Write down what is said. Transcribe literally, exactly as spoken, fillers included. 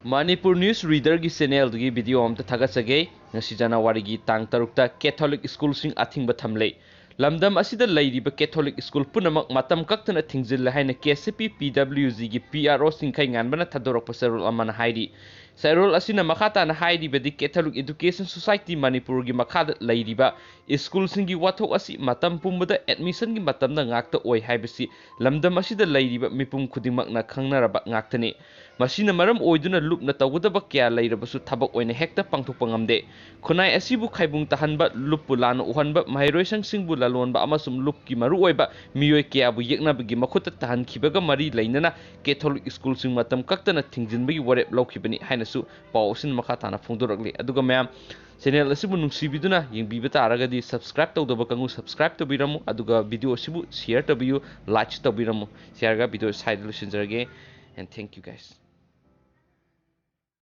Manipur news ꯔꯤꯗꯔꯒꯤ ꯆꯦꯅꯦꯜꯗꯨꯒꯤ video ꯑꯝꯇ ꯊꯥꯒꯠꯆꯒꯦ꯫ ꯉꯁꯤ ꯖꯅꯋꯥꯔꯤꯒꯤ ꯇꯥꯡ ꯇꯔꯨꯛꯇ ꯀꯦꯊꯣꯂꯤꯛ ꯁ꯭ꯀꯨꯜꯁꯤꯡ ꯑꯊꯤꯡꯕ ꯊꯝꯂꯦ꯫ ꯂꯝꯗꯝ ꯑꯁꯤꯗ ꯂꯩꯔꯤꯕ ꯀꯦꯊꯣꯂꯤꯛ ꯁ꯭ꯀꯨꯜ ꯄꯨꯝꯅꯃꯛ ꯃꯇꯝ ꯀꯛꯇꯅ ꯊꯤꯡꯖꯤꯜꯂꯦ ꯍꯥꯏꯅ ꯀꯦ ꯁꯤ ꯄꯤ ꯄꯤ ꯗꯕ꯭ꯂꯤꯎ ꯖꯤꯒꯤ ꯄꯤ ꯑꯥꯔ ꯑꯣꯁꯤꯡ ꯈꯩꯉꯥꯟꯕꯅ ꯊꯥꯗꯣꯔꯛꯄ ꯆꯦꯔꯣꯜ ꯑꯃꯅ ꯍꯥꯏꯔꯤ꯫ ꯆꯦꯔꯣꯜ ꯑꯁꯤꯅ ꯃꯈꯥ ꯇꯥꯅ ꯍꯥꯏꯔꯤꯕꯗꯤ ꯀꯦꯊꯣꯂꯤꯛ ꯏꯗꯨꯀꯦꯁꯟ ꯁꯣꯁꯥꯏꯇꯤ ꯃꯅꯤꯄꯨꯔꯒꯤ ꯃꯈꯥꯗ ꯂꯩꯔꯤꯕ ꯁ꯭ꯀꯨꯜꯁꯤꯡꯒꯤ ꯋꯥꯊꯣꯛ ꯑꯁꯤ ꯃꯇꯝ ꯄꯨꯝꯕꯗ ꯑꯦꯗꯃꯤꯁꯟꯒꯤ ꯃꯇꯝꯗ ꯉꯥꯛꯇ ꯑꯣꯏ ꯍꯥꯏꯕꯁꯤ ꯂꯝꯗꯝ ꯑꯁꯤꯗ ꯂꯩꯔꯤꯕ ꯃꯤꯄꯨꯝ ꯈꯨꯗꯤꯡꯃꯛꯅ ꯈꯪꯅꯔꯕ ꯉꯥꯛꯇꯅꯤ꯫ ꯃꯁꯤꯅ ꯃꯔꯝ ꯑꯣꯏꯗꯨꯅ ꯂꯨꯞꯅ ꯇꯧꯒꯗꯕ ꯀꯌꯥ ꯂꯩꯔꯕꯁꯨ ꯊꯕꯛ ꯑꯣꯏꯅ ꯍꯦꯛꯇ ꯄꯥꯡꯊꯣꯛꯄ ꯉꯝꯗꯦ꯫ ꯈꯨꯟꯅꯥꯏ ꯑꯁꯤꯕꯨ ꯈꯥꯏꯕꯨꯡ ꯇꯥꯍꯟꯕ, ꯂꯨꯞꯄꯨ ꯂꯥꯟꯅ ꯎꯍꯟꯕ, ꯃꯍꯩꯔꯣꯏꯁꯪꯁꯤꯡꯕꯨ ꯂꯂꯣꯟꯕ ꯑꯃꯁꯨꯡ ꯂꯨꯞꯀꯤ ꯃꯔꯨꯑꯣꯏꯕ ꯃꯤꯑꯣꯏ ꯀꯌꯥꯕꯨ ꯌꯦꯛꯅꯕꯒꯤ ꯃꯈꯨꯠꯇ ꯇꯥꯍꯟꯈꯤꯕꯒ ꯃꯔꯤ ꯂꯩꯅꯅ ꯀꯦꯊꯣꯂꯤꯛ ꯁ꯭ꯀꯨꯜꯁꯤꯡ ꯃꯇꯝ ꯀꯛꯇꯅ ꯊꯤꯡꯖꯤꯟꯕꯒꯤ ꯋꯥꯔꯦꯞ ꯂꯧꯈꯤꯕꯅꯤ ꯍꯥꯏꯅꯁꯨ ꯄꯥꯎ ꯑꯁꯤꯅ ꯃꯈꯥ ꯇꯥꯅ ꯐꯣꯡꯗꯣꯔꯛꯂꯤ꯫ ꯑꯗꯨꯒ ꯃꯌꯥꯝ, ꯆꯦꯅꯦꯜ ꯑꯁꯤꯕꯨ ꯅꯨꯡꯁꯤꯕꯤꯗꯨꯅ ꯌꯦꯡꯕꯤꯕ ꯇꯥꯔꯒꯗꯤ subscribe ꯇꯧꯗꯕ ꯀꯥꯡꯕꯨ subscribe ꯇꯧꯕꯤꯔꯝꯃꯨ, ꯑꯗꯨꯒ ꯚꯤꯗꯤꯑꯣ ꯑꯁꯤꯕꯨ share ꯇꯧꯕꯤꯌꯨ, likes ꯇꯧꯕꯤꯔꯝꯃꯨ꯫ ꯁꯤ ꯍꯥꯏꯔꯒ ꯚꯤꯗꯤꯑꯣ ꯁ꯭ꯋꯥꯏꯗ ꯂꯣꯏꯁꯤꯟꯖꯔꯒꯦ, and thank you guys꯫